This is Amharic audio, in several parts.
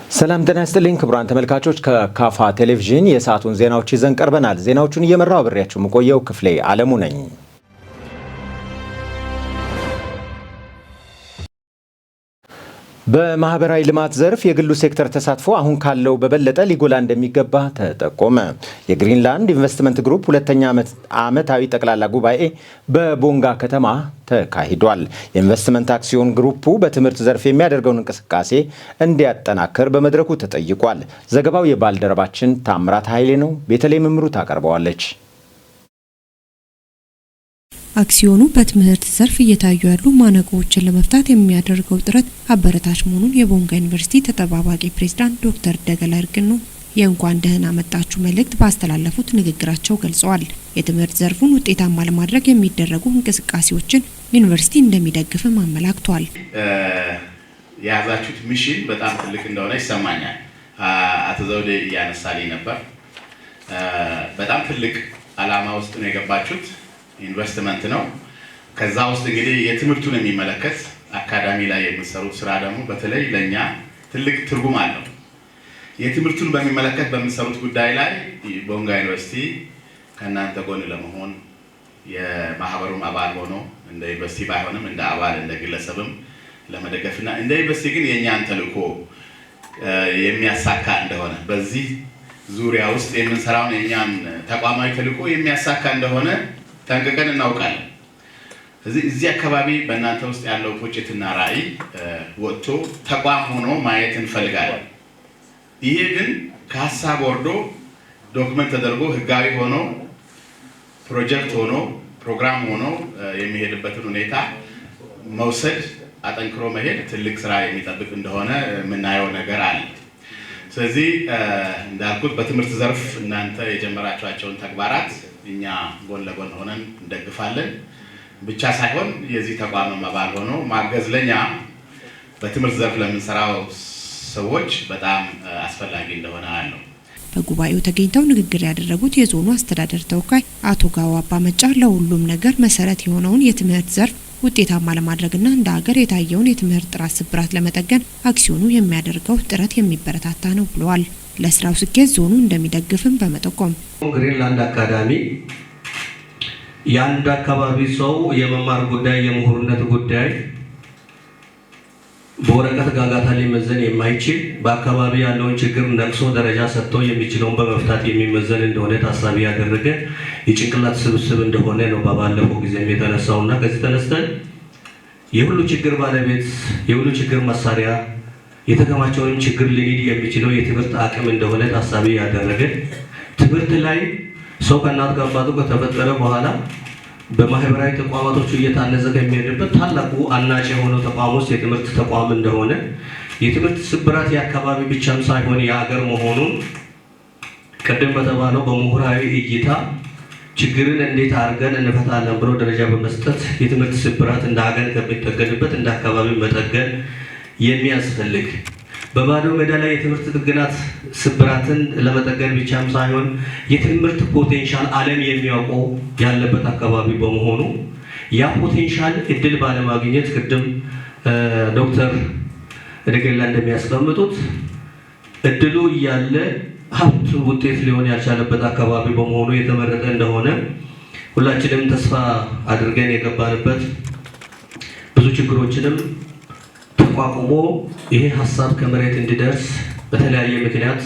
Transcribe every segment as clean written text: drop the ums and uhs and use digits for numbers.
ሰላም ጤና ይስጥልኝ ክቡራን ተመልካቾች፣ ከካፋ ቴሌቪዥን የሰዓቱን ዜናዎች ይዘን ቀርበናል። ዜናዎቹን እየመራው አብሬያችሁ የምቆየው ክፍሌ አለሙ ነኝ። በማህበራዊ ልማት ዘርፍ የግሉ ሴክተር ተሳትፎ አሁን ካለው በበለጠ ሊጎላ እንደሚገባ ተጠቆመ። የግሪንላንድ ኢንቨስትመንት ግሩፕ ሁለተኛ ዓመታዊ ጠቅላላ ጉባኤ በቦንጋ ከተማ ተካሂዷል። የኢንቨስትመንት አክሲዮን ግሩፑ በትምህርት ዘርፍ የሚያደርገውን እንቅስቃሴ እንዲያጠናክር በመድረኩ ተጠይቋል። ዘገባው የባልደረባችን ታምራት ኃይሌ ነው። ቤተልሔም ምሩ ታቀርበዋለች። አክሲዮኑ በትምህርት ዘርፍ እየታዩ ያሉ ማነቆዎችን ለመፍታት የሚያደርገው ጥረት አበረታች መሆኑን የቦንጋ ዩኒቨርሲቲ ተጠባባቂ ፕሬዝዳንት ዶክተር ደገላ እርግኑ የእንኳን ደህና መጣችሁ መልእክት ባስተላለፉት ንግግራቸው ገልጸዋል። የትምህርት ዘርፉን ውጤታማ ለማድረግ የሚደረጉ እንቅስቃሴዎችን ዩኒቨርሲቲ እንደሚደግፍም አመላክቷል። የያዛችሁት mission በጣም ትልቅ እንደሆነ ይሰማኛል። አቶ ዘውዴ እያነሳልኝ ነበር። በጣም ትልቅ ዓላማ ውስጥ ነው የገባችሁት። ኢንቨስትመንት ነው። ከዛ ውስጥ እንግዲህ የትምህርቱን የሚመለከት አካዳሚ ላይ የምትሰሩት ስራ ደግሞ በተለይ ለእኛ ትልቅ ትርጉም አለው። የትምህርቱን በሚመለከት በምትሰሩት ጉዳይ ላይ ቦንጋ ዩኒቨርሲቲ ከእናንተ ጎን ለመሆን የማህበሩም አባል ሆኖ እንደ ዩኒቨርሲቲ ባይሆንም እንደ አባል እንደ ግለሰብም ለመደገፍ እና እንደ ዩኒቨርሲቲ ግን የእኛን ተልእኮ የሚያሳካ እንደሆነ፣ በዚህ ዙሪያ ውስጥ የምንሰራውን የእኛን ተቋማዊ ተልእኮ የሚያሳካ እንደሆነ ጠንቅቀን እናውቃለን። ስለዚህ እዚህ አካባቢ በእናንተ ውስጥ ያለው ቁጭትና ራዕይ ወጥቶ ተቋም ሆኖ ማየት እንፈልጋለን። ይሄ ግን ከሀሳብ ወርዶ document ተደርጎ ህጋዊ ሆኖ ፕሮጀክት ሆኖ ፕሮግራም ሆኖ የሚሄድበትን ሁኔታ መውሰድ፣ አጠንክሮ መሄድ ትልቅ ስራ የሚጠብቅ እንደሆነ የምናየው ነገር አለ። ስለዚህ እንዳልኩት በትምህርት ዘርፍ እናንተ የጀመራችኋቸውን ተግባራት እኛ ጎን ለጎን ሆነን እንደግፋለን ብቻ ሳይሆን የዚህ ተቋም አባል ሆኖ ማገዝ ለኛ በትምህርት ዘርፍ ለምንሰራው ሰዎች በጣም አስፈላጊ እንደሆነ አለው። በጉባኤው ተገኝተው ንግግር ያደረጉት የዞኑ አስተዳደር ተወካይ አቶ ጋዋ አባመጫ ለሁሉም ነገር መሰረት የሆነውን የትምህርት ዘርፍ ውጤታማ ለማድረግና እንደ ሀገር የታየውን የትምህርት ጥራት ስብራት ለመጠገን አክሲዮኑ የሚያደርገው ጥረት የሚበረታታ ነው ብለዋል። ለስራው ስኬት ዞኑ እንደሚደግፍም በመጠቆም ግሪንላንድ አካዳሚ የአንድ አካባቢ ሰው የመማር ጉዳይ፣ የምሁርነት ጉዳይ በወረቀት ጋጋታ ሊመዘን የማይችል፣ በአካባቢ ያለውን ችግር ነቅሶ ደረጃ ሰጥቶ የሚችለውን በመፍታት የሚመዘን እንደሆነ ታሳቢ ያደረገ የጭንቅላት ስብስብ እንደሆነ ነው በባለፈው ጊዜም የተነሳው። እና ከዚህ ተነስተን የሁሉ ችግር ባለቤት፣ የሁሉ ችግር መሳሪያ፣ የተከማቸውን ችግር ሊሄድ የሚችለው የትምህርት አቅም እንደሆነ ታሳቢ ያደረገ፣ ትምህርት ላይ ሰው ከእናት ከአባቱ ከተፈጠረ በኋላ በማህበራዊ ተቋማቶቹ እየታነጸ ከሚሄድበት ታላቁ አናጭ የሆነው ተቋም ውስጥ የትምህርት ተቋም እንደሆነ፣ የትምህርት ስብራት የአካባቢ ብቻም ሳይሆን የሀገር መሆኑን፣ ቅድም በተባለው በምሁራዊ እይታ ችግርን እንዴት አድርገን እንፈታለን ብሎ ደረጃ በመስጠት የትምህርት ስብራት እንደ ሀገር ከሚጠገንበት እንደ አካባቢ መጠገን የሚያስፈልግ፣ በባዶ ሜዳ ላይ የትምህርት ጥግናት ስብራትን ለመጠገን ብቻም ሳይሆን የትምህርት potential ዓለም የሚያውቀው ያለበት አካባቢ በመሆኑ ያ potential እድል ባለማግኘት፣ ቅድም ዶክተር ደገላ እንደሚያስቀምጡት እድሉ እያለ ሀብት ውጤት ሊሆን ያልቻለበት አካባቢ በመሆኑ የተመረጠ እንደሆነ ሁላችንም ተስፋ አድርገን የገባንበት፣ ብዙ ችግሮችንም ተቋቁሞ ይሄ ሀሳብ ከመሬት እንዲደርስ በተለያየ ምክንያት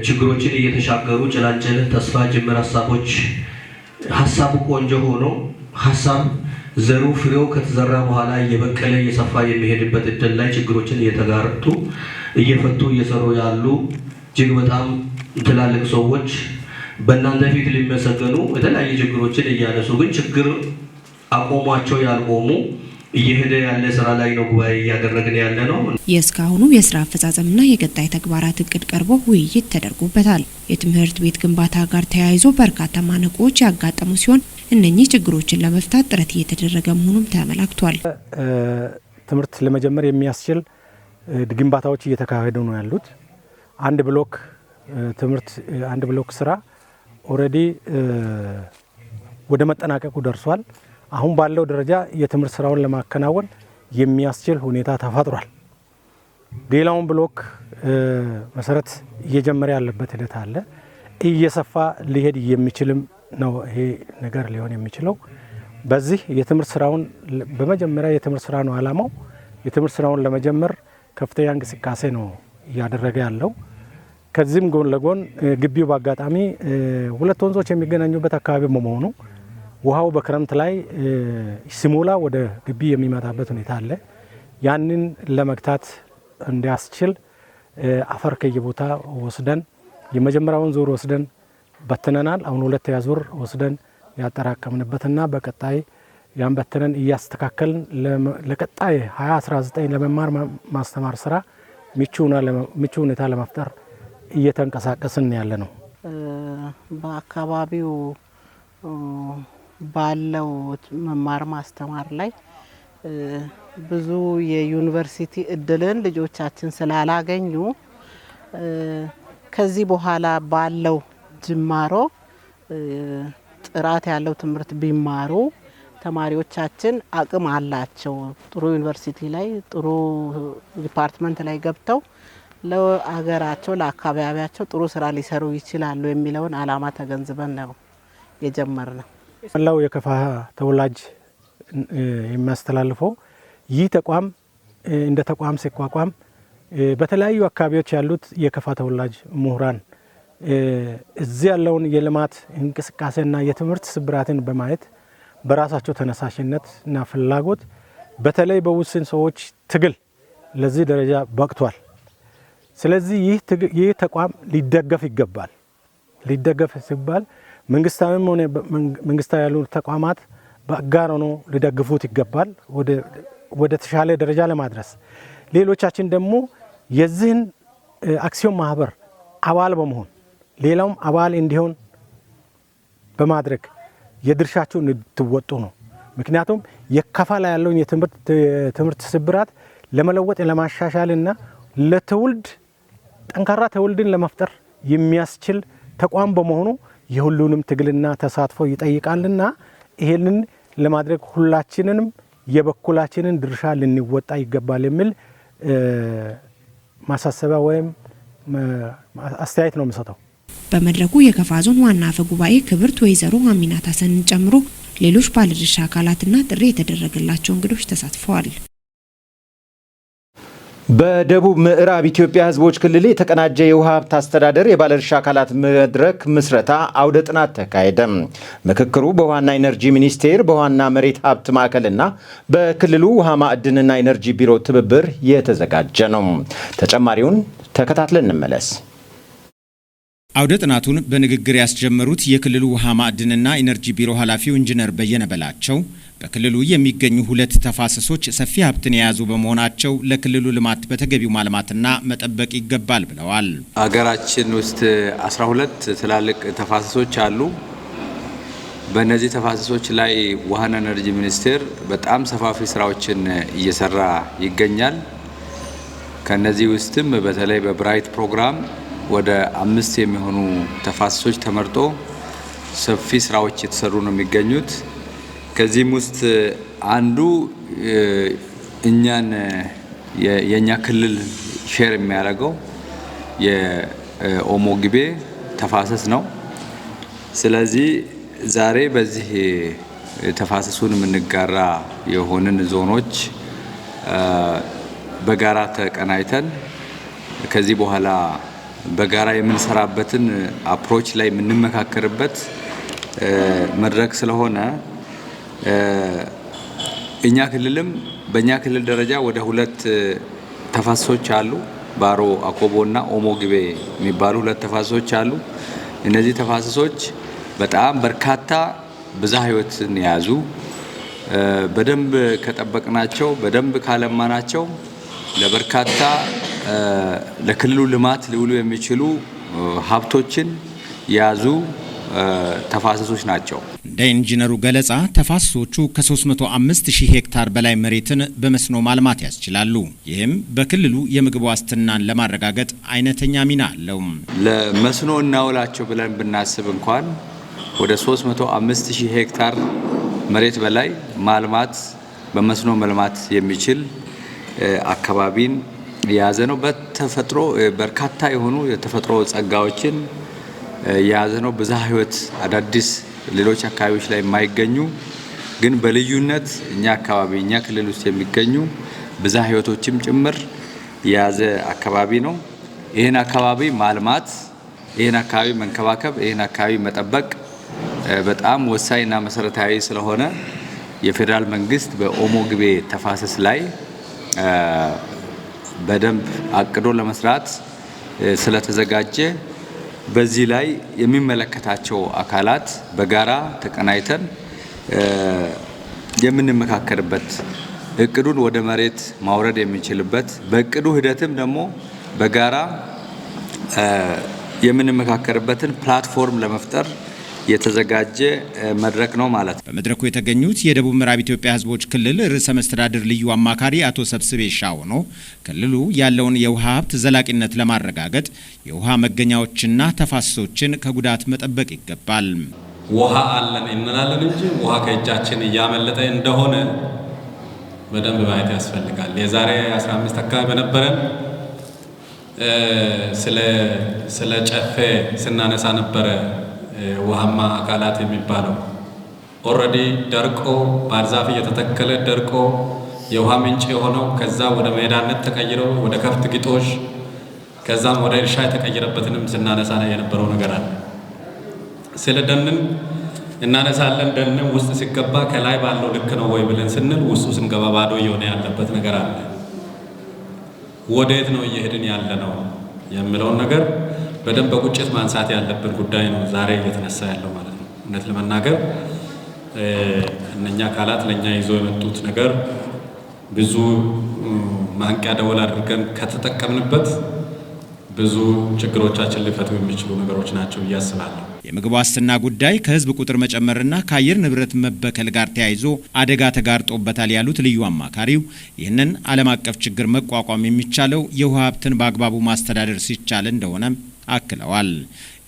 ችግሮችን እየተሻገሩ ጭላንጭል ተስፋ ጅምር ሀሳቦች፣ ሀሳቡ ቆንጆ ሆኖ ሀሳብ ዘሩ ፍሬው ከተዘራ በኋላ እየበቀለ እየሰፋ የሚሄድበት እድል ላይ ችግሮችን እየተጋረጡ እየፈቱ እየሰሩ ያሉ እጅግ በጣም ትላልቅ ሰዎች በእናንተ ፊት ሊመሰገኑ፣ የተለያዩ ችግሮችን እያነሱ ግን ችግር አቆሟቸው ያልቆሙ እየሄደ ያለ ስራ ላይ ነው ጉባኤ እያደረግን ያለ ነው። የእስካሁኑ የስራ አፈጻጸምና የቀጣይ ተግባራት እቅድ ቀርቦ ውይይት ተደርጎበታል። የትምህርት ቤት ግንባታ ጋር ተያይዞ በርካታ ማነቆዎች ያጋጠሙ ሲሆን እነኚህ ችግሮችን ለመፍታት ጥረት እየተደረገ መሆኑም ተመላክቷል። ትምህርት ለመጀመር የሚያስችል ግንባታዎች እየተካሄዱ ነው ያሉት። አንድ block ትምህርት፣ አንድ block ስራ already ወደ መጠናቀቁ ደርሷል። አሁን ባለው ደረጃ የትምህርት ስራውን ለማከናወን የሚያስችል ሁኔታ ተፈጥሯል። ሌላውን block መሰረት እየጀመረ ያለበት ሂደት አለ። እየሰፋ ሊሄድ የሚችልም ነው ይሄ ነገር ሊሆን የሚችለው። በዚህ የትምህርት ስራውን በመጀመሪያ የትምህርት ስራ ነው አላማው። የትምህርት ስራውን ለመጀመር ከፍተኛ እንቅስቃሴ ነው እያደረገ ያለው። ከዚህም ጎን ለጎን ግቢው በአጋጣሚ ሁለት ወንዞች የሚገናኙበት አካባቢ በመሆኑ ውሃው በክረምት ላይ ሲሞላ ወደ ግቢ የሚመጣበት ሁኔታ አለ። ያንን ለመግታት እንዲያስችል አፈር ከየቦታ ወስደን የመጀመሪያውን ዙር ወስደን በትነናል። አሁን ሁለተኛ ዙር ወስደን ያጠራቀምንበትና በቀጣይ ያን በትነን እያስተካከልን ለቀጣይ 2019 ለመማር ማስተማር ስራ ምቹ ሁኔታ ለመፍጠር እየተንቀሳቀስን ያለ ነው። በአካባቢው ባለው መማር ማስተማር ላይ ብዙ የዩኒቨርሲቲ እድልን ልጆቻችን ስላላገኙ ከዚህ በኋላ ባለው ጅማሮ ጥራት ያለው ትምህርት ቢማሩ ተማሪዎቻችን አቅም አላቸው። ጥሩ ዩኒቨርሲቲ ላይ ጥሩ department ላይ ገብተው ለሀገራቸው ለአካባቢያቸው ጥሩ ስራ ሊሰሩ ይችላሉ የሚለውን አላማ ተገንዝበን ነው የጀመርነው። መላው የከፋ ተወላጅ የሚያስተላልፈው ይህ ተቋም እንደ ተቋም ሲቋቋም በተለያዩ አካባቢዎች ያሉት የከፋ ተወላጅ ምሁራን እዚህ ያለውን የልማት እንቅስቃሴና የትምህርት ስብራትን በማየት በራሳቸው ተነሳሽነትና ፍላጎት በተለይ በውስን ሰዎች ትግል ለዚህ ደረጃ በቅቷል። ስለዚህ ይህ ተቋም ሊደገፍ ይገባል። ሊደገፍ ሲባል መንግስታዊም ሆነ መንግስታዊ ያሉ ተቋማት በአጋር ሆኖ ሊደግፉት ይገባል ወደ ተሻለ ደረጃ ለማድረስ። ሌሎቻችን ደግሞ የዚህን አክሲዮን ማህበር አባል በመሆን ሌላውም አባል እንዲሆን በማድረግ የድርሻቸውን እንድትወጡ ነው። ምክንያቱም የከፋ ላይ ያለውን የትምህርት ስብራት ለመለወጥ ለማሻሻልና ለትውልድ ጠንካራ ትውልድን ለመፍጠር የሚያስችል ተቋም በመሆኑ የሁሉንም ትግልና ተሳትፎ ይጠይቃልና ይሄንን ለማድረግ ሁላችንንም የበኩላችንን ድርሻ ልንወጣ ይገባል የሚል ማሳሰቢያ ወይም አስተያየት ነው የምሰጠው። በመድረኩ የከፋ ዞን ዋና አፈ ጉባኤ ክብርት ወይዘሮ አሚናት ሀሰንን ጨምሮ ሌሎች ባለድርሻ አካላትና ጥሪ የተደረገላቸው እንግዶች ተሳትፈዋል። በደቡብ ምዕራብ ኢትዮጵያ ሕዝቦች ክልል የተቀናጀ የውሃ ሀብት አስተዳደር የባለድርሻ አካላት መድረክ ምስረታ አውደ ጥናት ተካሄደ። ምክክሩ በውሃና ኢነርጂ ሚኒስቴር በውሃና መሬት ሀብት ማዕከልና በክልሉ ውሃ ማዕድንና ኢነርጂ ቢሮ ትብብር የተዘጋጀ ነው። ተጨማሪውን ተከታትለን እንመለስ። አውደ ጥናቱን በንግግር ያስጀመሩት የክልሉ ውሃ ማዕድንና ኢነርጂ ቢሮ ኃላፊው ኢንጂነር በየነ በላቸው በክልሉ የሚገኙ ሁለት ተፋሰሶች ሰፊ ሀብትን የያዙ በመሆናቸው ለክልሉ ልማት በተገቢው ማልማትና መጠበቅ ይገባል ብለዋል። አገራችን ውስጥ 12 ትላልቅ ተፋሰሶች አሉ። በእነዚህ ተፋሰሶች ላይ ውሃና ኢነርጂ ሚኒስቴር በጣም ሰፋፊ ስራዎችን እየሰራ ይገኛል። ከነዚህ ውስጥም በተለይ በ BRIGHT ፕሮግራም ወደ 5 የሚሆኑ ተፋሰሶች ተመርጦ ሰፊ ስራዎች የተሰሩ ነው የሚገኙት። ከዚህም ውስጥ አንዱ እኛን የኛ ክልል share የሚያደርገው የኦሞ ጊቤ ተፋሰስ ነው። ስለዚህ ዛሬ በዚህ ተፋሰሱን የምንጋራ የሆንን ዞኖች በጋራ ተቀናይተን ከዚህ በኋላ በጋራ የምንሰራበትን approach ላይ የምንመካከርበት መድረክ ስለሆነ እኛ ክልልም በእኛ ክልል ደረጃ ወደ 2 ተፋሰሶች አሉ። ባሮ አኮቦና ኦሞ ጊቤ የሚባሉ 2 ተፋሰሶች አሉ። እነዚህ ተፋሰሶች በጣም በርካታ ብዝሃ ሕይወትን የያዙ በደንብ ከጠበቅናቸው በደንብ ካለማናቸው ለበርካታ ለክልሉ ልማት ሊውሉ የሚችሉ ሀብቶችን የያዙ ተፋሰሶች ናቸው። እንደ ኢንጂነሩ ገለጻ ተፋሰሶቹ ከ305,000 ሄክታር በላይ መሬትን በመስኖ ማልማት ያስችላሉ። ይህም በክልሉ የምግብ ዋስትናን ለማረጋገጥ አይነተኛ ሚና አለው። ለመስኖ እናውላቸው ብለን ብናስብ እንኳን ወደ 305,000 ሄክታር መሬት በላይ ማልማት በመስኖ መልማት የሚችል አካባቢን የያዘ ነው። በተፈጥሮ በርካታ የሆኑ የተፈጥሮ ጸጋዎችን የያዘ ነው። ብዝሃ ሕይወት አዳዲስ ሌሎች አካባቢዎች ላይ የማይገኙ ግን በልዩነት እኛ አካባቢ እኛ ክልል ውስጥ የሚገኙ ብዝሃ ሕይወቶችም ጭምር የያዘ አካባቢ ነው። ይህን አካባቢ ማልማት፣ ይህን አካባቢ መንከባከብ፣ ይህን አካባቢ መጠበቅ በጣም ወሳኝና መሰረታዊ ስለሆነ የፌዴራል መንግስት በኦሞ ግቤ ተፋሰስ ላይ በደንብ አቅዶ ለመስራት ስለተዘጋጀ በዚህ ላይ የሚመለከታቸው አካላት በጋራ ተቀናይተን የምንመካከርበት፣ እቅዱን ወደ መሬት ማውረድ የሚችልበት፣ በእቅዱ ሂደትም ደግሞ በጋራ የምንመካከርበትን platform ለመፍጠር የተዘጋጀ መድረክ ነው ማለት ነው። በመድረኩ የተገኙት የደቡብ ምዕራብ ኢትዮጵያ ሕዝቦች ክልል ርዕሰ መስተዳድር ልዩ አማካሪ አቶ ሰብስቤ ሻውኖ ክልሉ ያለውን የውሃ ሀብት ዘላቂነት ለማረጋገጥ የውሃ መገኛዎችና ተፋሰሶችን ከጉዳት መጠበቅ ይገባል። ውሃ አለን እንላለን እንጂ ውሃ ከእጃችን እያመለጠ እንደሆነ በደንብ ማየት ያስፈልጋል። የዛሬ 15 አካባቢ በነበረን ስለ ጨፌ ስናነሳ ነበረ። ውሃማ አካላት የሚባለው already ደርቆ፣ ባህር ዛፍ እየተተከለ ደርቆ የውሃ ምንጭ የሆነው ከዛ ወደ ሜዳነት ተቀይሮ ወደ ከብት ግጦሽ ከዛም ወደ እርሻ የተቀየረበትንም ስናነሳ የነበረው ነገር አለ። ስለ ደንን እናነሳለን። ደንን ውስጥ ሲገባ ከላይ ባለው ልክ ነው ወይ ብለን ስንል ውስጡ ስንገባ ባዶ እየሆነ ያለበት ነገር አለ። ወደየት ነው እየሄድን ያለ ነው የሚለውን ነገር በደንብ በቁጭት ማንሳት ያለብን ጉዳይ ነው ዛሬ እየተነሳ ያለው ማለት ነው። እውነት ለመናገር እነኛ አካላት ለእኛ ይዞ የመጡት ነገር ብዙ ማንቂያ ደወል አድርገን ከተጠቀምንበት ብዙ ችግሮቻችን ሊፈቱ የሚችሉ ነገሮች ናቸው ብዬ አስባለሁ። የምግብ ዋስትና ጉዳይ ከህዝብ ቁጥር መጨመርና ከአየር ንብረት መበከል ጋር ተያይዞ አደጋ ተጋርጦበታል ያሉት ልዩ አማካሪው ይህንን ዓለም አቀፍ ችግር መቋቋም የሚቻለው የውሃ ሀብትን በአግባቡ ማስተዳደር ሲቻል እንደሆነ አክለዋል።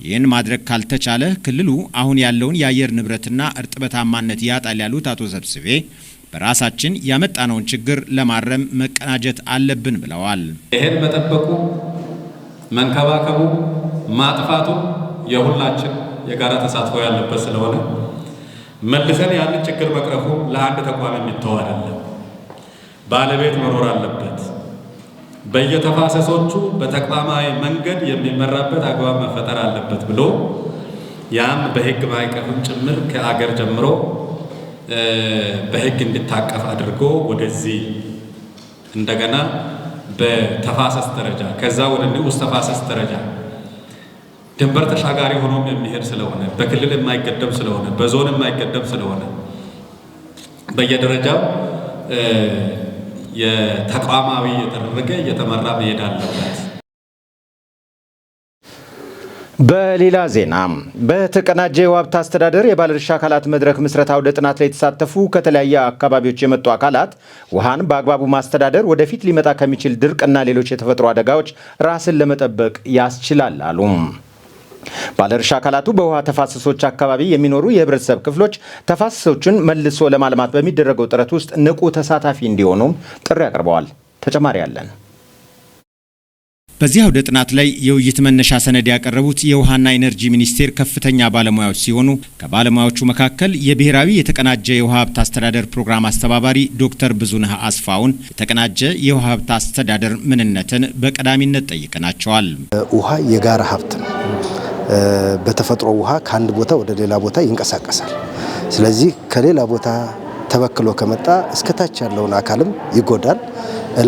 ይህን ማድረግ ካልተቻለ ክልሉ አሁን ያለውን የአየር ንብረትና እርጥበታማነት ያጣል ያሉት አቶ ሰብስቤ በራሳችን ያመጣነውን ችግር ለማረም መቀናጀት አለብን ብለዋል። ይሄን መጠበቁ፣ መንከባከቡ፣ ማጥፋቱ የሁላችን የጋራ ተሳትፎ ያለበት ስለሆነ መልሰን ያንን ችግር መቅረፉ ለአንድ ተቋም የሚተው አይደለም። ባለቤት መኖር አለበት። በየተፋሰሶቹ በተቋማዊ መንገድ የሚመራበት አግባብ መፈጠር አለበት ብሎ ያም በህግ ማዕቀፍም ጭምር ከአገር ጀምሮ በህግ እንዲታቀፍ አድርጎ ወደዚህ እንደገና በተፋሰስ ደረጃ ከዛ ወደ ንዑስ ተፋሰስ ደረጃ ድንበር ተሻጋሪ ሆኖም የሚሄድ ስለሆነ፣ በክልል የማይገደብ ስለሆነ፣ በዞን የማይገደብ ስለሆነ በየደረጃው የተቋማዊ የተደረገ እየተመራ መሄድ አለበት። በሌላ ዜና በተቀናጀ የውሃ ሀብት አስተዳደር የባለድርሻ አካላት መድረክ ምስረታ አውደ ጥናት ላይ የተሳተፉ ከተለያየ አካባቢዎች የመጡ አካላት ውሃን በአግባቡ ማስተዳደር ወደፊት ሊመጣ ከሚችል ድርቅና ሌሎች የተፈጥሮ አደጋዎች ራስን ለመጠበቅ ያስችላል አሉ። ባለድርሻ አካላቱ በውሃ ተፋሰሶች አካባቢ የሚኖሩ የህብረተሰብ ክፍሎች ተፋሰሶችን መልሶ ለማልማት በሚደረገው ጥረት ውስጥ ንቁ ተሳታፊ እንዲሆኑም ጥሪ አቅርበዋል። ተጨማሪ አለን። በዚህ አውደ ጥናት ላይ የውይይት መነሻ ሰነድ ያቀረቡት የውሃና ኢነርጂ ሚኒስቴር ከፍተኛ ባለሙያዎች ሲሆኑ ከባለሙያዎቹ መካከል የብሔራዊ የተቀናጀ የውሃ ሀብት አስተዳደር ፕሮግራም አስተባባሪ ዶክተር ብዙነህ አስፋውን የተቀናጀ የውሃ ሀብት አስተዳደር ምንነትን በቀዳሚነት ጠይቀናቸዋል። ውሃ የጋራ ሀብት ነው። በተፈጥሮ ውሃ ከአንድ ቦታ ወደ ሌላ ቦታ ይንቀሳቀሳል። ስለዚህ ከሌላ ቦታ ተበክሎ ከመጣ እስከ ታች ያለውን አካልም ይጎዳል።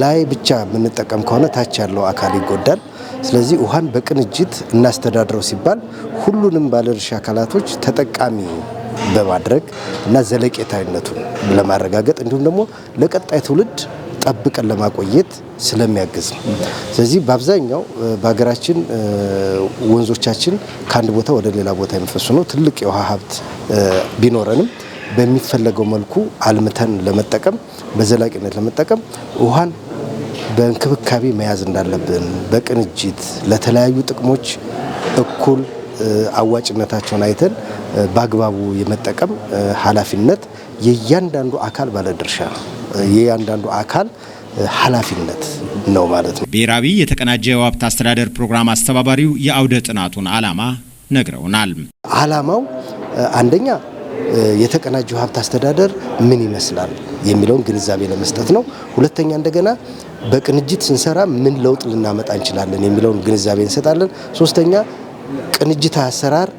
ላይ ብቻ የምንጠቀም ከሆነ ታች ያለው አካል ይጎዳል። ስለዚህ ውሃን በቅንጅት እናስተዳድረው ሲባል ሁሉንም ባለድርሻ አካላቶች ተጠቃሚ በማድረግ እና ዘለቄታዊነቱን ለማረጋገጥ እንዲሁም ደግሞ ለቀጣይ ትውልድ ጠብቀን ለማቆየት ስለሚያግዝ ነው። ስለዚህ በአብዛኛው በሀገራችን ወንዞቻችን ከአንድ ቦታ ወደ ሌላ ቦታ የሚፈሱ ነው። ትልቅ የውሃ ሀብት ቢኖረንም በሚፈለገው መልኩ አልምተን ለመጠቀም፣ በዘላቂነት ለመጠቀም ውሃን በእንክብካቤ መያዝ እንዳለብን፣ በቅንጅት ለተለያዩ ጥቅሞች እኩል አዋጭነታቸውን አይተን በአግባቡ የመጠቀም ኃላፊነት የእያንዳንዱ አካል ባለድርሻ ነው። የእያንዳንዱ አካል ኃላፊነት ነው ማለት ነው። ብሔራዊ የተቀናጀ የውሃ ሀብት አስተዳደር ፕሮግራም አስተባባሪው የአውደ ጥናቱን ዓላማ ነግረውናል። ዓላማው አንደኛ የተቀናጀ ውሃ ሀብት አስተዳደር ምን ይመስላል የሚለውን ግንዛቤ ለመስጠት ነው። ሁለተኛ እንደገና በቅንጅት ስንሰራ ምን ለውጥ ልናመጣ እንችላለን የሚለውን ግንዛቤ እንሰጣለን። ሶስተኛ ቅንጅት አሰራር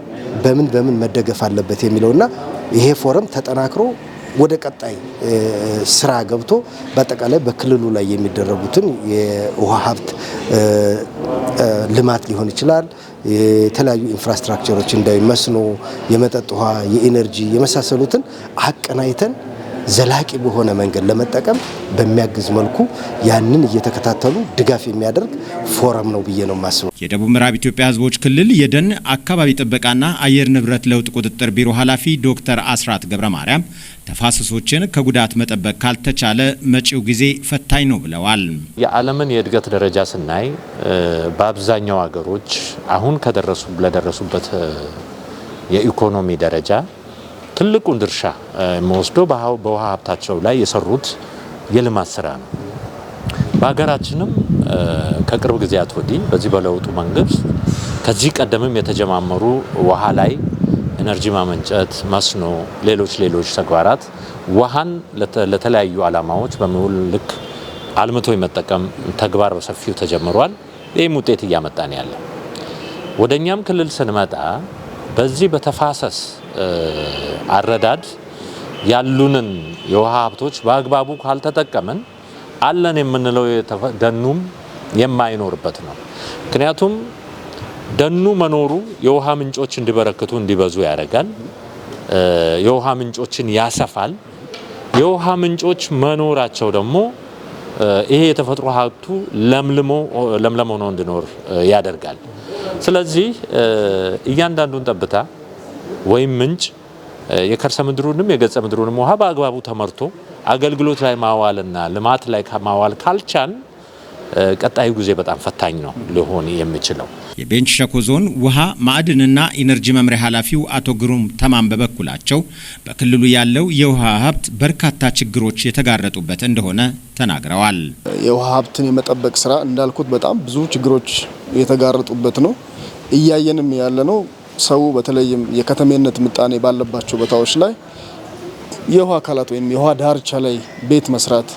በምን በምን መደገፍ አለበት የሚለውና ይሄ ፎረም ተጠናክሮ ወደ ቀጣይ ስራ ገብቶ በአጠቃላይ በክልሉ ላይ የሚደረጉትን የውሃ ሀብት ልማት ሊሆን ይችላል፣ የተለያዩ infrastructure ኦች እንደ መስኖ፣ የመጠጥ ውሃ፣ የ energy የመሳሰሉትን አቀናይተን ዘላቂ በሆነ መንገድ ለመጠቀም በሚያግዝ መልኩ ያንን እየተከታተሉ ድጋፍ የሚያደርግ ፎረም ነው ብዬ ነው የማስበው። የደቡብ ምዕራብ ኢትዮጵያ ሕዝቦች ክልል የደን አካባቢ ጥበቃና አየር ንብረት ለውጥ ቁጥጥር ቢሮ ኃላፊ ዶክተር አስራት ገብረ ማርያም ተፋሰሶችን ከጉዳት መጠበቅ ካልተቻለ መጪው ጊዜ ፈታኝ ነው ብለዋል። የዓለምን የእድገት ደረጃ ስናይ በአብዛኛው ሀገሮች አሁን ለደረሱበት የኢኮኖሚ ደረጃ ትልቁን ድርሻ የሚወስደው በውሃ ሀብታቸው ላይ የሰሩት የልማት ስራ ነው። በሀገራችንም ከቅርብ ጊዜያት ወዲህ በዚህ በለውጡ መንግስት ከዚህ ቀደምም የተጀማመሩ ውሃ ላይ energy ማመንጨት፣ መስኖ፣ ሌሎች ተግባራት ውሃን ለተለያዩ ዓላማዎች በሚውል ልክ አልምቶ የመጠቀም ተግባር በሰፊው ተጀምሯል። ይህም ውጤት እያመጣን ያለ። ወደኛም ክልል ስንመጣ በዚህ በተፋሰስ አረዳድ ያሉንን የውሃ ሀብቶች በአግባቡ ካልተጠቀምን አለን የምንለው ደኑም የማይኖርበት ነው። ምክንያቱም ደኑ መኖሩ የውሃ ምንጮች እንዲበረክቱ እንዲበዙ ያደርጋል። የውሃ ምንጮችን ያሰፋል። የውሃ ምንጮች መኖራቸው ደግሞ ይሄ የተፈጥሮ ሀብቱ ለምለም ሆኖ እንዲኖር ያደርጋል። ስለዚህ እያንዳንዱን ጠብታ ወይም ምንጭ የከርሰ ምድሩንም የገጸ ምድሩንም ውሃ በአግባቡ ተመርቶ አገልግሎት ላይ ማዋልና ልማት ላይ ማዋል ካልቻል ቀጣዩ ጊዜ በጣም ፈታኝ ነው ሊሆን የሚችለው። የቤንች ሸኮ ዞን ውሃ ማዕድንና ኢነርጂ መምሪያ ኃላፊው አቶ ግሩም ተማም በበኩላቸው በክልሉ ያለው የውሃ ሀብት በርካታ ችግሮች የተጋረጡበት እንደሆነ ተናግረዋል። የውሃ ሀብትን የመጠበቅ ስራ እንዳልኩት በጣም ብዙ ችግሮች የተጋረጡበት ነው። እያየንም ያለ ነው። ሰው በተለይም የከተሜነት ምጣኔ ባለባቸው ቦታዎች ላይ የውሃ አካላት ወይም የውሃ ዳርቻ ላይ ቤት መስራት፣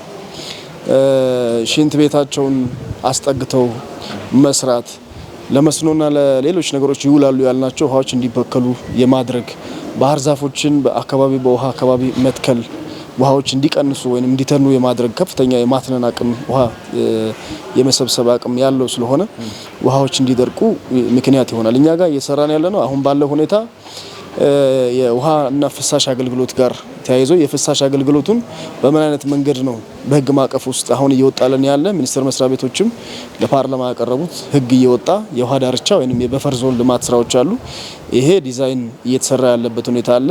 ሽንት ቤታቸውን አስጠግተው መስራት፣ ለመስኖና ለሌሎች ነገሮች ይውላሉ ያልናቸው ውሃዎች እንዲበከሉ የማድረግ፣ ባህር ዛፎችን በአካባቢ በውሃ አካባቢ መትከል፣ ውሃዎች እንዲቀንሱ ወይም እንዲተኑ የማድረግ ከፍተኛ የማትነን አቅም ውሃ የመሰብሰብ አቅም ያለው ስለሆነ ውሃዎች እንዲደርቁ ምክንያት ይሆናል። እኛ ጋር እየሰራን ያለ ነው አሁን ባለው ሁኔታ የውሃ እና ፍሳሽ አገልግሎት ጋር ተያይዞ የፍሳሽ አገልግሎቱን በምን አይነት መንገድ ነው በህግ ማዕቀፍ ውስጥ አሁን እየወጣልን ያለ ሚኒስቴር መስሪያ ቤቶችም ለፓርላማ ያቀረቡት ህግ እየወጣ የውሃ ዳርቻ ወይም የ buffer zone ልማት ስራዎች አሉ። ይሄ ዲዛይን እየተሰራ ያለበት ሁኔታ አለ።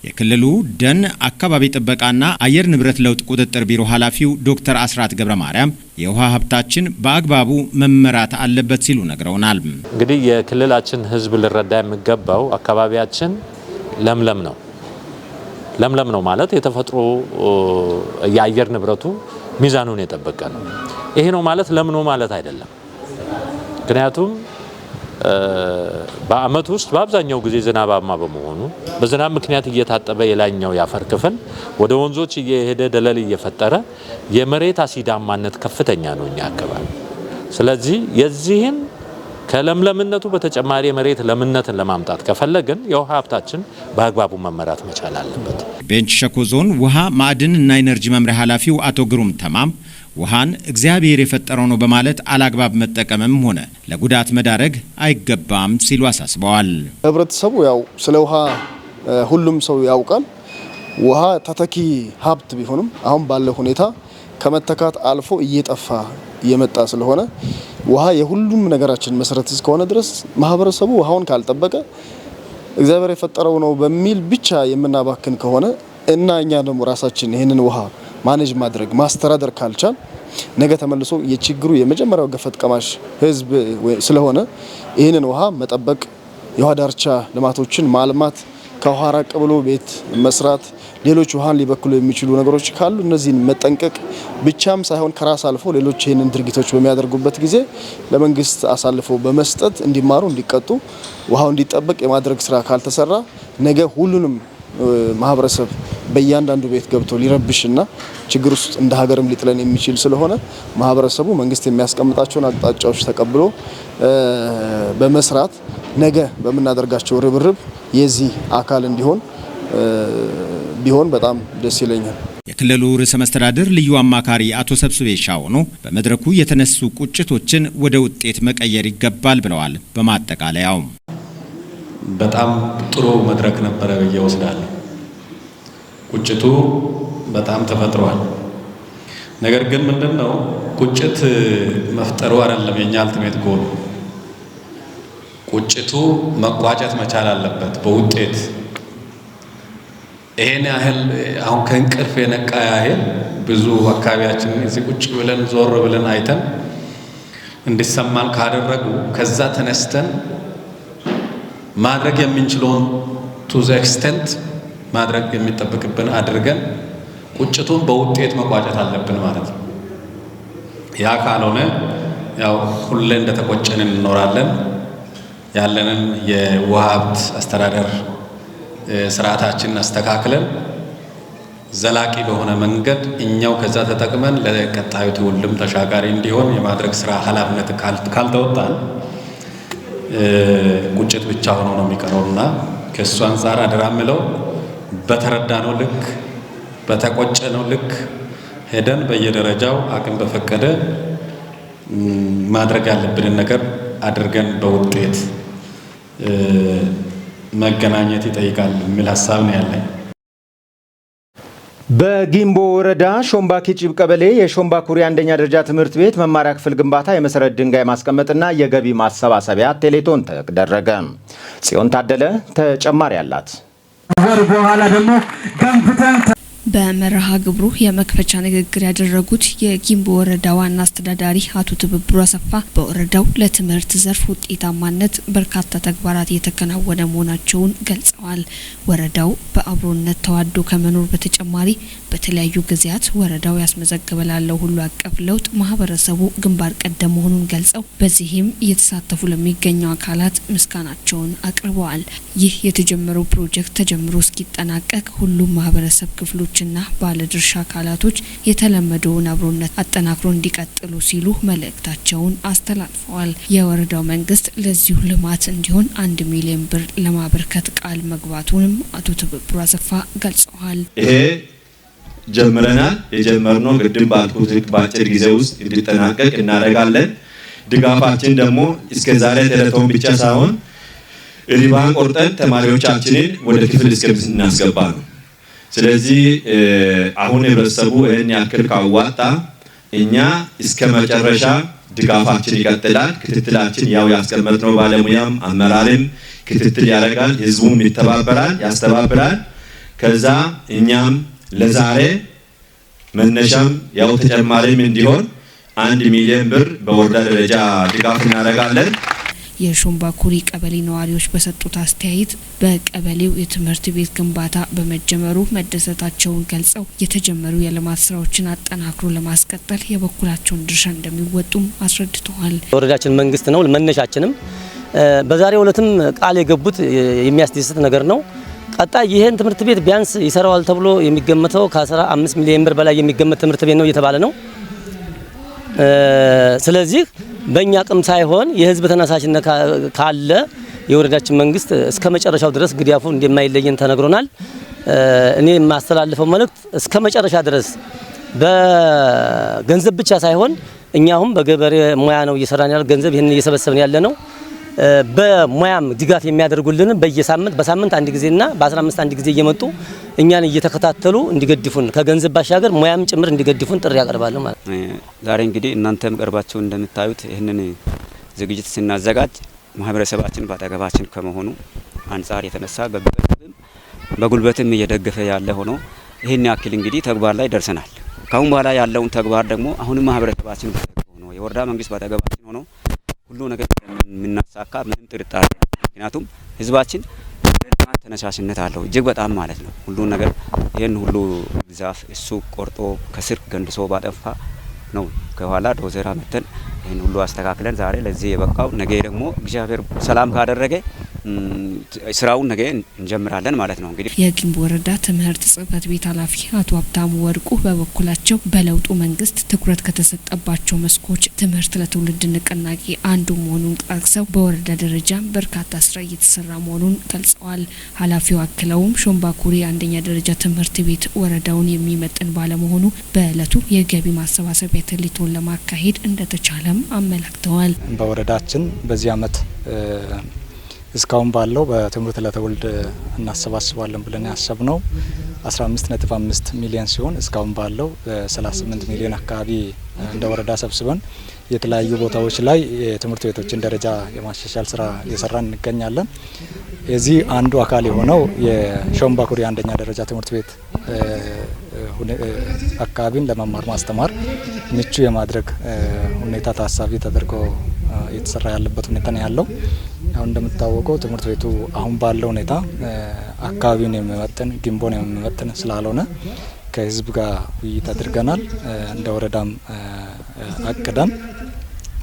የክልሉ ደን አካባቢ ጥበቃና አየር ንብረት ለውጥ ቁጥጥር ቢሮ ኃላፊው ዶክተር አስራት ገብረ ማርያም የውሃ ሀብታችን በአግባቡ መመራት አለበት ሲሉ ነግረውናል። እንግዲህ የክልላችን ህዝብ ሊረዳ የሚገባው አካባቢያችን ለምለም ነው። ለምለም ነው ማለት የተፈጥሮ የአየር ንብረቱ ሚዛኑን የጠበቀ ነው። ይሄ ነው ማለት ለምኖ ማለት አይደለም። ምክንያቱም በአመት ውስጥ በአብዛኛው ጊዜ ዝናባማ በመሆኑ በዝናብ ምክንያት እየታጠበ የላይኛው የአፈር ክፍል ወደ ወንዞች እየሄደ ደለል እየፈጠረ የመሬት አሲዳማነት ከፍተኛ ነው እኛ አካባቢ። ስለዚህ የዚህን ከለምለምነቱ በተጨማሪ የመሬት ለምነትን ለማምጣት ከፈለግን የውሃ ሀብታችን በአግባቡ መመራት መቻል አለበት። ቤንች ሸኮ ዞን ውሃ ማዕድን እና ኢነርጂ መምሪያ ኃላፊው አቶ ግሩም ተማም ውሃን እግዚአብሔር የፈጠረው ነው በማለት አላግባብ መጠቀምም ሆነ ለጉዳት መዳረግ አይገባም ሲሉ አሳስበዋል። ህብረተሰቡ ያው ስለ ውሃ ሁሉም ሰው ያውቃል። ውሃ ተተኪ ሀብት ቢሆንም አሁን ባለው ሁኔታ ከመተካት አልፎ እየጠፋ እየመጣ ስለሆነ ውሃ የሁሉም ነገራችን መሰረት እስከሆነ ድረስ ማህበረሰቡ ውሃውን ካልጠበቀ እግዚአብሔር የፈጠረው ነው በሚል ብቻ የምናባክን ከሆነ እና እኛ ደግሞ ራሳችን ይህንን ውሃ manage ማድረግ ማስተዳደር ካልቻል ነገ ተመልሶ የችግሩ የመጀመሪያው ገፈት ቀማሽ ህዝብ ስለሆነ ይህንን ውሃ መጠበቅ፣ የውሃ ዳርቻ ልማቶችን ማልማት፣ ከውሃ ራቅ ብሎ ቤት መስራት፣ ሌሎች ውሃን ሊበክሉ የሚችሉ ነገሮች ካሉ እነዚህን መጠንቀቅ ብቻም ሳይሆን ከራስ አልፎ ሌሎች ይህንን ድርጊቶች በሚያደርጉበት ጊዜ ለመንግስት አሳልፎ በመስጠት እንዲማሩ፣ እንዲቀጡ፣ ውሃው እንዲጠበቅ የማድረግ ስራ ካልተሰራ ነገ ሁሉንም ማህበረሰብ በእያንዳንዱ ቤት ገብቶ ሊረብሽና ችግር ውስጥ እንደ ሀገርም ሊጥለን የሚችል ስለሆነ ማህበረሰቡ መንግስት የሚያስቀምጣቸውን አቅጣጫዎች ተቀብሎ በመስራት ነገ በምናደርጋቸው ርብርብ የዚህ አካል እንዲሆን ቢሆን በጣም ደስ ይለኛል። የክልሉ ርዕሰ መስተዳድር ልዩ አማካሪ አቶ ሰብስቤ ሻውኖ በመድረኩ የተነሱ ቁጭቶችን ወደ ውጤት መቀየር ይገባል ብለዋል። በማጠቃለያውም በጣም ጥሩ መድረክ ነበረ ብዬ ወስዳለሁ። ቁጭቱ በጣም ተፈጥሯል። ነገር ግን ምንድነው ቁጭት መፍጠሩ አይደለም የኛ ultimate goal። ቁጭቱ መቋጨት መቻል አለበት በውጤት። ይሄን ያህል አሁን ከእንቅልፍ የነቃ ያህል ብዙ አካባቢያችን እዚህ ቁጭ ብለን ዞር ብለን አይተን እንዲሰማን ካደረጉ ከዛ ተነስተን ማድረግ የምንችለውን to the extent ማድረግ የሚጠበቅብን አድርገን ቁጭቱን በውጤት መቋጨት አለብን ማለት ነው። ያ ካልሆነ ያው ሁሌ እንደተቆጨን እንኖራለን። ያለንን የውሃ ሀብት አስተዳደር ስርዓታችንን አስተካክለን ዘላቂ በሆነ መንገድ እኛው ከዛ ተጠቅመን ለቀጣዩ ትውልድም ተሻጋሪ እንዲሆን የማድረግ ስራ ኃላፊነት ካልተወጣን ቁጭት ብቻ ሆኖ ነው የሚቀረውና ከሱ አንፃር አደራ የምለው በተረዳነው ልክ በተቆጨነው ልክ ሄደን በየደረጃው አቅም በፈቀደ ማድረግ ያለብንን ነገር አድርገን በውጤት መገናኘት ይጠይቃል የሚል ሀሳብ ነው ያለኝ። በጊምቦ ወረዳ ሾምባ ኪጭብ ቀበሌ የሾምባ ኩሪ አንደኛ ደረጃ ትምህርት ቤት መማሪያ ክፍል ግንባታ የመሰረት ድንጋይ ማስቀመጥና የገቢ ማሰባሰቢያ ቴሌቶን ተደረገ። ጽዮን ታደለ ተጨማሪ አላት። ወር በኋላ ደግሞ ገንፍተን በመርሃ ግብሩ የመክፈቻ ንግግር ያደረጉት የጊምቦ ወረዳ ዋና አስተዳዳሪ አቶ ትብብሩ አሰፋ በወረዳው ለትምህርት ዘርፍ ውጤታማነት በርካታ ተግባራት እየተከናወነ መሆናቸውን ገልጸዋል። ወረዳው በአብሮነት ተዋዶ ከመኖር በተጨማሪ በተለያዩ ጊዜያት ወረዳው ያስመዘገበ ላለው ሁሉ አቀፍ ለውጥ ማህበረሰቡ ግንባር ቀደም መሆኑን ገልጸው በዚህም እየተሳተፉ ለሚገኙ አካላት ምስጋናቸውን አቅርበዋል። ይህ የተጀመረው ፕሮጀክት ተጀምሮ እስኪጠናቀቅ ሁሉም ማህበረሰብ ክፍሎችና ባለድርሻ አካላቶች የተለመደውን አብሮነት አጠናክሮ እንዲቀጥሉ ሲሉ መልእክታቸውን አስተላልፈዋል። የወረዳው መንግስት ለዚሁ ልማት እንዲሆን 1 ሚሊዮን ብር ለማበርከት ቃል መግባቱንም አቶ ትብብሩ አሰፋ ገልጸዋል። ይሄ ጀምረናል። የጀመርነው ቅድም ባልኩት ልክ በአጭር ጊዜ ውስጥ እንዲጠናቀቅ እናደርጋለን። ድጋፋችን ደግሞ እስከ ዛሬ ቴሌቶን ብቻ ሳይሆን ሪባን ቆርጠን ተማሪዎቻችንን ወደ ክፍል እስከምናስገባ ነው። ስለዚህ አሁን ህብረተሰቡ ይህን ያክል ካዋጣ እኛ እስከ መጨረሻ ድጋፋችን ይቀጥላል። ክትትላችን ያው ያስቀመጥነው ባለሙያም አመራርም ክትትል ያደርጋል፣ ህዝቡም ይተባበራል፣ ያስተባብራል። ከዛ እኛም ለዛሬ መነሻም ያው ተጨማሪም እንዲሆን 1 ሚሊዮን ብር በወረዳ ደረጃ ድጋፍ እናደርጋለን። የሾምባ ኩሪ ቀበሌ ነዋሪዎች በሰጡት አስተያየት በቀበሌው የትምህርት ቤት ግንባታ በመጀመሩ መደሰታቸውን ገልጸው የተጀመሩ የልማት ስራዎችን አጠናክሮ ለማስቀጠል የበኩላቸውን ድርሻ እንደሚወጡም አስረድተዋል። ወረዳችን መንግስት ነው መነሻችንም። በዛሬው ዕለትም ቃል የገቡት የሚያስደስት ነገር ነው። ቀጣይ ይህን ትምህርት ቤት ቢያንስ ይሰራዋል ተብሎ የሚገመተው ከ15 ሚሊዮን ብር በላይ የሚገመት ትምህርት ቤት ነው እየተባለ ነው። ስለዚህ በእኛ አቅም ሳይሆን የህዝብ ተነሳሽነት ካለ የወረዳችን መንግስት እስከ መጨረሻው ድረስ ግዳፉ እንደማይለየን ተነግሮናል። እኔ የማስተላልፈው መልእክት እስከ መጨረሻ ድረስ በገንዘብ ብቻ ሳይሆን እኛ አሁን በገበሬ ሙያ ነው እየሰራን ያለ፣ ገንዘብ ይህንን እየሰበሰብን ያለ ነው። በሙያም ድጋፍ የሚያደርጉልን በየሳምንት በሳምንት አንድ ጊዜና በ15 አንድ ጊዜ እየመጡ እኛን እየተከታተሉ እንዲገድፉን፣ ከገንዘብ ባሻገር ሙያም ጭምር እንዲገድፉን ጥሪ ያቀርባለሁ ማለት ነው። ዛሬ እንግዲህ እናንተም ቀርባችሁ እንደምታዩት ይህንን ዝግጅት ስናዘጋጅ ማህበረሰባችን በአጠገባችን ከመሆኑ አንጻር የተነሳ በገንዘብም በጉልበትም እየደገፈ ያለ ሆኖ ይህን ያክል እንግዲህ ተግባር ላይ ደርሰናል። ካሁን በኋላ ያለውን ተግባር ደግሞ አሁንም ማህበረሰባችን ሆኖ የወረዳ መንግስት በአጠገባችን ሆኖ ሁሉ ነገር የምናሳካ ምንም ጥርጣሬ፣ ምክንያቱም ህዝባችን ለልማት ተነሳሽነት አለው እጅግ በጣም ማለት ነው። ሁሉ ነገር ይህን ሁሉ ዛፍ እሱ ቆርጦ ከስር ገንድሶ ባጠፋ ነው ከኋላ ዶዘር አመተን ይህን ሁሉ አስተካክለን ዛሬ ለዚህ የበቃው። ነገ ደግሞ እግዚአብሔር ሰላም ካደረገ ስራውን ነገ እንጀምራለን ማለት ነው። እንግዲህ የጊምቦ ወረዳ ትምህርት ጽሕፈት ቤት ኃላፊ አቶ ሀብታሙ ወርቁ በበኩላቸው በለውጡ መንግስት ትኩረት ከተሰጠባቸው መስኮች ትምህርት ለትውልድ ንቅናቄ አንዱ መሆኑን ጠቅሰው በወረዳ ደረጃ በርካታ ስራ እየተሰራ መሆኑን ገልጸዋል። ኃላፊው አክለውም ሾምባኩሪ አንደኛ ደረጃ ትምህርት ቤት ወረዳውን የሚመጥን ባለመሆኑ በእለቱ የገቢ ማሰባሰቢያ ቴሌቶን ለማካሄድ እንደተቻለም አመላክተዋል። በወረዳችን በዚህ አመት እስካሁን ባለው በትምህርት ለትውልድ እናሰባስባለን ብለን ያሰብነው 15.5 ሚሊዮን ሲሆን እስካሁን ባለው 38 ሚሊዮን አካባቢ እንደ ወረዳ ሰብስበን የተለያዩ ቦታዎች ላይ የትምህርት ቤቶችን ደረጃ የማሻሻል ስራ እየሰራን እንገኛለን። የዚህ አንዱ አካል የሆነው የሾምባኩሪ አንደኛ ደረጃ ትምህርት ቤት አካባቢን ለመማር ማስተማር ምቹ የማድረግ ሁኔታ ታሳቢ ተደርጎ እየተሰራ ያለበት ሁኔታ ነው ያለው። አሁን እንደምታወቀው ትምህርት ቤቱ አሁን ባለው ሁኔታ አካባቢውን የሚመጥን ግንቦን የሚመጥን ስላልሆነ ከህዝብ ጋር ውይይት አድርገናል። እንደ ወረዳም አቅደን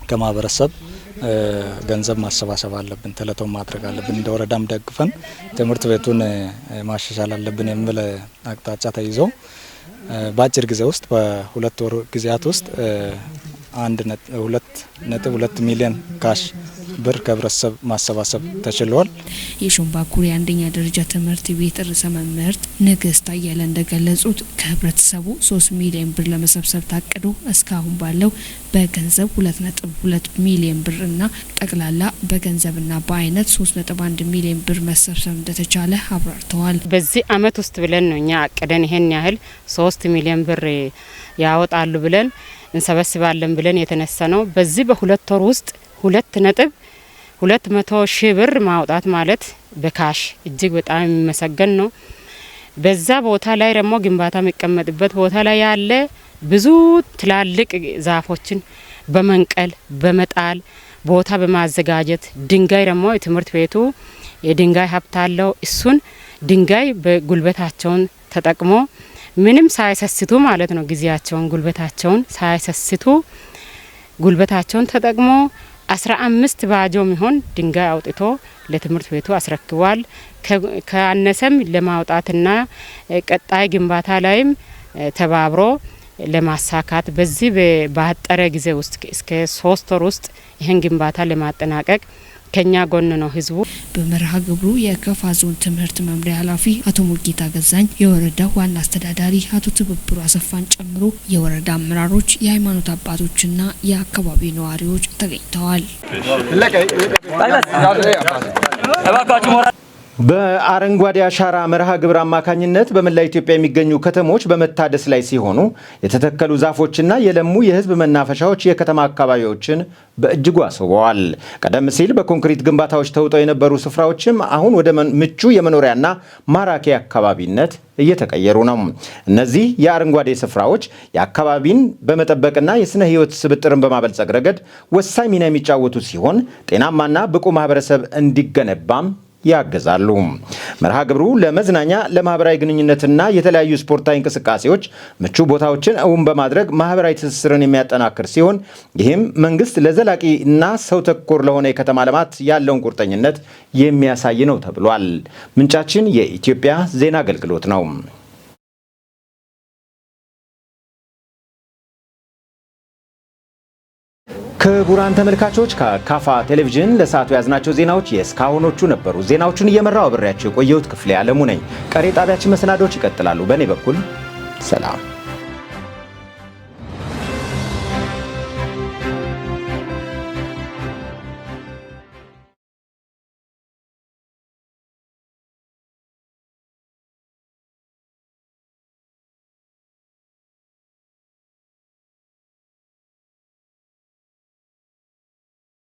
ከማህበረሰብ ገንዘብ ማሰባሰብ አለብን፣ ቴሌቶን ማድረግ አለብን፣ እንደ ወረዳም ደግፈን ትምህርት ቤቱን ማሻሻል አለብን የሚል አቅጣጫ ተይዞ በአጭር ጊዜ ውስጥ በ2 ወር ጊዜያት ውስጥ 1.2 ሚሊዮን cash ብር ከህብረተሰብ ማሰባሰብ ተችሏል። የሾምባኩሪ አንደኛ ደረጃ ትምህርት ቤት ርዕሰ መምህርት ንግስት አየለ እንደገለጹት ከህብረተሰቡ 3 ሚሊዮን ብር ለመሰብሰብ ታቅዶ እስካሁን ባለው በገንዘብ 2.2 ሚሊዮን ብር እና ጠቅላላ በገንዘብና በአይነት 3.1 ሚሊዮን ብር መሰብሰብ እንደተቻለ አብራርተዋል። በዚህ አመት ውስጥ ብለን ነው እኛ አቅደን ይሄን ያህል 3 ሚሊዮን ብር ያወጣሉ ብለን እንሰበስባለን ብለን የተነሳ ነው። በዚህ በሁለት ወር ውስጥ 2.2 ሺህ ብር ማውጣት ማለት በ cash እጅግ በጣም የሚመሰገን ነው። በዛ ቦታ ላይ ደግሞ ግንባታ የሚቀመጥበት ቦታ ላይ ያለ ብዙ ትላልቅ ዛፎችን በመንቀል በመጣል ቦታ በማዘጋጀት ድንጋይ ደግሞ የትምህርት ቤቱ የድንጋይ ሀብት አለው። እሱን ድንጋይ በጉልበታቸውን ተጠቅሞ ምንም ሳይሰስቱ ማለት ነው ጊዜያቸውን ጉልበታቸውን ሳይሰስቱ ጉልበታቸውን ተጠቅሞ 15 ባጆ የሚሆን ድንጋይ አውጥቶ ለትምህርት ቤቱ አስረክቧል። ከአነሰም ለማውጣትና ቀጣይ ግንባታ ላይም ተባብሮ ለማሳካት በዚህ ባጠረ ጊዜ ውስጥ እስከ 3 ወር ውስጥ ይህን ግንባታ ለማጠናቀቅ ከኛ ጎን ነው ህዝቡ። በመርሃ ግብሩ የከፋ ዞን ትምህርት መምሪያ ኃላፊ አቶ ሙልጌታ ገዛኝ፣ የወረዳው ዋና አስተዳዳሪ አቶ ትብብሩ አሰፋን ጨምሮ የወረዳ አመራሮች፣ የሃይማኖት አባቶችና የአካባቢው ነዋሪዎች ተገኝተዋል። በአረንጓዴ አሻራ መርሃ ግብር አማካኝነት በመላ ኢትዮጵያ የሚገኙ ከተሞች በመታደስ ላይ ሲሆኑ የተተከሉ ዛፎችና የለሙ የህዝብ መናፈሻዎች የከተማ አካባቢዎችን በእጅጉ አስውበዋል። ቀደም ሲል በኮንክሪት ግንባታዎች ተውጠው የነበሩ ስፍራዎችም አሁን ወደ ምቹ የመኖሪያና ማራኪ አካባቢነት እየተቀየሩ ነው። እነዚህ የአረንጓዴ ስፍራዎች የአካባቢን በመጠበቅና የስነ ህይወት ስብጥርን በማበልጸግ ረገድ ወሳኝ ሚና የሚጫወቱ ሲሆን ጤናማና ብቁ ማህበረሰብ እንዲገነባም ያግዛሉ። መርሃ ግብሩ ለመዝናኛ፣ ለማህበራዊ ግንኙነትና የተለያዩ ስፖርታዊ እንቅስቃሴዎች ምቹ ቦታዎችን እውን በማድረግ ማህበራዊ ትስስርን የሚያጠናክር ሲሆን ይህም መንግስት ለዘላቂ እና ሰው ተኮር ለሆነ የከተማ ልማት ያለውን ቁርጠኝነት የሚያሳይ ነው ተብሏል። ምንጫችን የኢትዮጵያ ዜና አገልግሎት ነው። ክቡራን ተመልካቾች፣ ከካፋ ቴሌቪዥን ለሰዓቱ የያዝናቸው ዜናዎች የእስካሁኖቹ ነበሩ። ዜናዎቹን እየመራው አብሬያቸው የቆየሁት ክፍሌ አለሙ ነኝ። ቀሪ ጣቢያችን መሰናዶች ይቀጥላሉ። በእኔ በኩል ሰላም።